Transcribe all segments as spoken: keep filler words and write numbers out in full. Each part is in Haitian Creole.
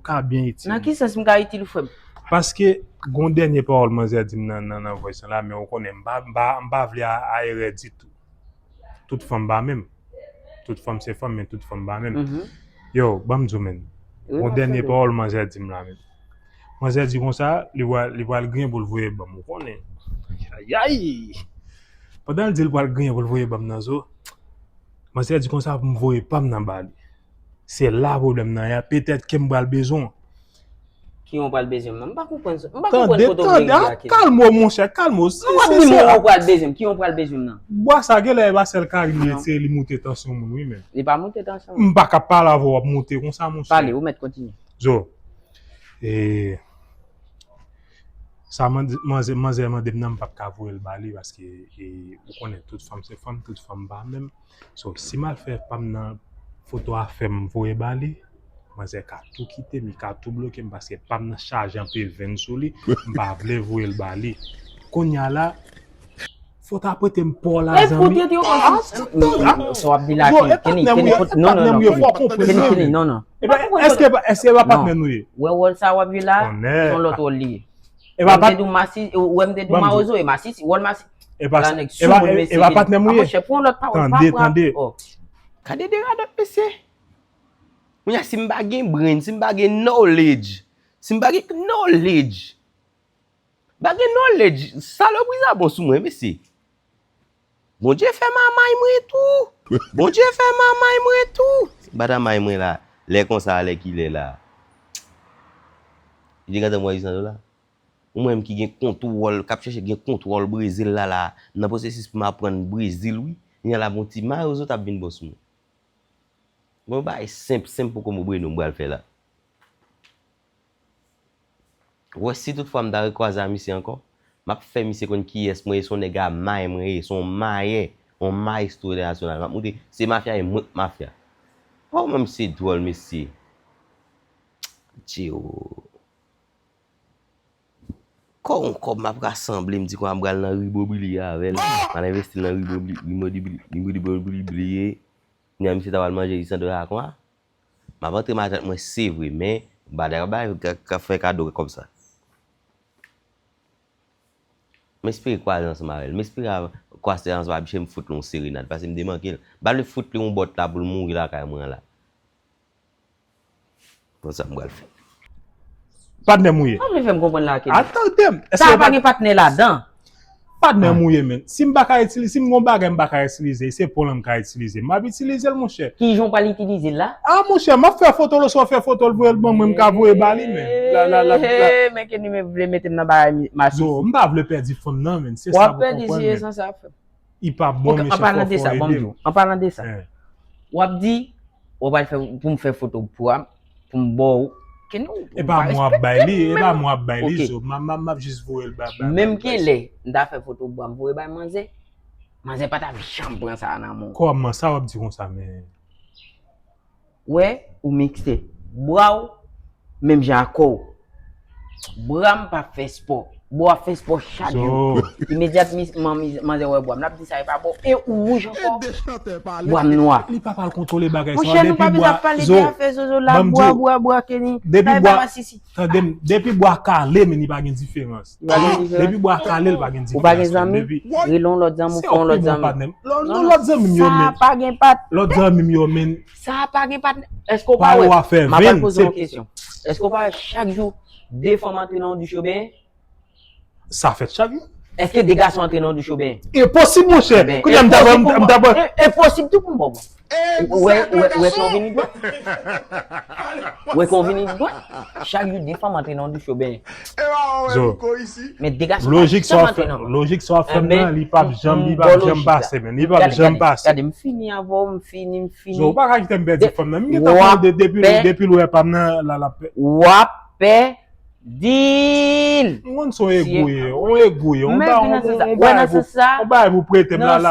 ka byen itil. Nan ki sans m ka itil, frè m? Paske gon dènye pawòl manzè di m nan, nan, nan voice la, men ou konnen, m pa, m pa, m pa vle a, a erè ditou. Tout fanm pa menm. Tout fanm se fanm, men tout fanm pa menm. Yo, ban m di w, men. Gon dènye pawòl manzè di m la, men. Manzè di konsa, li pral, li pral griyen pou l voye ban m, ou konnen. Ayayay! Pandan l di l pral griyen pou l voye ban m nan zo, manzè di konsa pou m voye pa m nan ba li. Se la pwoblèm nan ye a, petèt ke m pral bezwen w. Ki yon pral bezwen m nan? M pa konprann sa. M pa konprann kote w vle rive a, Kenny. Kalme w, monchè, kalme w. Non, w ap di m yon pral bezwen m. Ki yon pral bezwen m nan? Bwa sa, genlè e pa sèl Karim li eseye li moute tansyon moun, wi, men. Li pa moute tansyon moun. M pa ka pale avè w, w ap moute konsa, monchè. Pale, ou mèt kontinye. Zo. E, sa manzè, manzè mande m nan, m p ap ka voye l ba li, paske, e, ou konnen, tout fanm se fanm, tout fanm pa menm. So, si m al fè pa m nan foto afè m voye ba li, manzè ka tou kite m, li ka tou bloke m, paske pa m nan chaje anpil venn sou li, m pa vle voye l ba li. Kounye a la, fò w ta prete m pa w la, zanmi. Sa w ap di la, Kenny, Kenny, Kenny, non, non, non, Kenny, Kenny, non, non. Eske, eske e pa patnè nou ye? Wè wòl sa w ap jwe la, se yon lòt wòl li ye. Wè m te di w masi, wè m te di w mawozo, e masisi, wòl masi. E pa, e pa patnè m ou ye? Monchè, pran lòt pawòl, pa pran. Gade de radòt, mesye. Mwen, si m pa gen brain, si m pa gen knowledge, si m pa gen knowledge, m pa gen knowledge, salopri sa bon sou mwen, mesye. Bondye fè mamay mwen tou. Bondye fè mamay mwen tou. Bat mamay mwen la. Lè konsa, lè kilè la. Li te gentan mwen isanto la. Ou menm ki gen kontwòl, k ap chèche gen kontwòl Brezil la la. M nan pwosesis pou m aprann Brezil, wi. Kounye a la, bon ti mawozo t ap vin bò sou mwen. Bon, bagay senp, senp pou komo Breno m pral fè la. Wè, si tout fwa m ta rekwaze a misye ankò, m ap fè misye konn kiyès mwen ye, se yon nèg a may mwen ye, se yon mayè, yon mayestwo entènasyonal. M ap montre, se mafya e mwen k mafya. Oh, men misye dwòl, mesye. Tcheo. Kò yon kòb m ap rasanble, m di konsa m pral nan ribobiliye avè l. M al envesti l nan ribobili-, ribobili-, ribobili-, ribobili-, ribobili-, Kounye a misye ta pral manje isanto la konsa. M ap antre matant mwen, se vre, men bagay ka, ka, ka fè kado kòb sa. M espere kwaze ansanm avè l. M espere kwaze ansanm avè l, m fout l yon serenad, paske m te manke l. M pa vle fout li yon bòt la pou l mouri lakay mwen an la. Bon, sa m pral fè. Patnè m ou ye. Sa w vle fè m konprann la, Kenny? A, tande m. Sa pa gen patnè ladan. Patnè m ou ye, men. Si m pa ka itilize, si m gon bagay m pa ka itilize, se pon lan m ka itilize. M ap itilize l, monchè. Kijan w pral itilize l la? A, monchè, m ap fè foto l, oswa w fè foto l voye l ban mwen, m ka voye ba li, men. La, la, la, la. Men Kenny, men vle mete m nan bagay masisi. Yo, m pa vle pèdi fanm nan, men. Se sa pou konprann, men. W ap pèdi si e san sa, frè m. Li pa bon, mesye, fò, fò ede m. An palan de sa, w ap di, w pral fè, pou m fè foto pou a, pou m ba w. E pa mwen w ap bay li, e pa mwen w ap bay li, so, m ap, m ap, m ap jis voye l ba, ba, ba. Menm kilè, m ta fè foto bwa m voye bay manzè, manzè pa t ap janm pran sa nan men w. Kòman sa w ap di konsa, men? Wè, ou mikse. Bra w, menm jan ak kò w. Bra m p ap fè spò. Bra w ap fè spò chak jou. Imedyatman manzè wè bra m, l ap di sa e pa bon. E ou wouj ankò. Bra m nwa. Li pa pral kontwole bagay sa. Monchè, nou pa bezwen ap pale de afè zozo la. Bra, bra, bra, Kenny. Sa e pa masisi. Tande m, depi bwa kale, men li pa gen diferans. Depi bwa kale, li pa gen diferans. Ou pa gen zanmi? Rele yon lòt zanmi, ou fè yon lòt zanmi. Non, non, lòt zanmi m yo, men. Sa pa gen patnè. Lòt zanmi m yo, men. Sa pa gen patnè. Èske w pa wè? M ap poze yon kesyon. Èske w pa wè chak jou, de fanm antre nan yon douch yo benyen? Sa fèt chak jou. Èske de gason antre nan yon douch yo benyen? Enposib, monchè. Kounye a, m ta pran, m ta pran. Enposib tou pou m ba w. Ou wè, ou wè, ou wè kè w vini dwat? Ou wè kè w vini dwat? Chak jou de fanm antre nan yon douch yo benyen. Men de gason pa janm antre nan. Lojik sa w ap fè m nan, li p ap janm, li p ap janm pase, men. Li p ap janm pase. Gade, m fini avè w, m fini, m fini. Zo, ou pa ka kite m pèdi fanm nan. M gentan konnen depi, depi lè w wè pa m nan, la, l ap pè. W ap pè. Di l! M konn se yon egouye, yon egouye, yon bagay pou prete m la, la,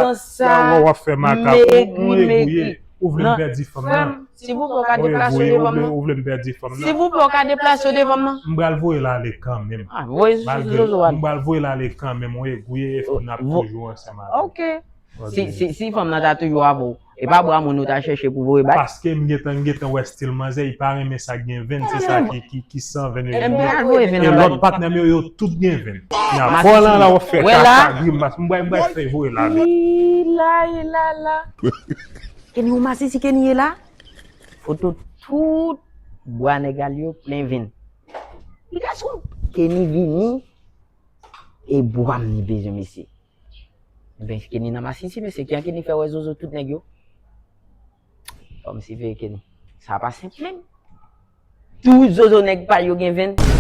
w ap fè makak, yon egouye, ou vle m pèdi fanm nan. Yon egouye, ou vle m pèdi fanm nan. Silvouplè, w ka deplase w devan m nan? M pral voye l ale kanmenm. M pral voye l ale kanmenm, yon egouye, e fanm nan ap toujou ansanm avè m. Si, si, si fanm nan ta toujou avè w, E pa bwa moun ou ta chèche pou voye bay? Paske m gentan m gentan wè stil manzè, li pa renmen sa k gen venn, se sa ki ki ki san venn yo. Ebyen al voye venn E nan lòt bal. Patnè m yo, yo tout gen venn. Masisi. Pran lan la w ap fè Wè la. Kaka grimas, m bay m bay fè voye la. Ila ila la. Kenny ou masisi Kenny ye la. Foto tout bwa nèg al yo plen venn. Li gason. Kenny vini e bwa m li bezwen mesye. Ebyen Kenny nan masisi mesye, ki an Kenny fè wè zozo tout nèg yo. Kòmsi veye Kenny. Sa pa senp menm. Tout zozo nèg pa yo gen venn.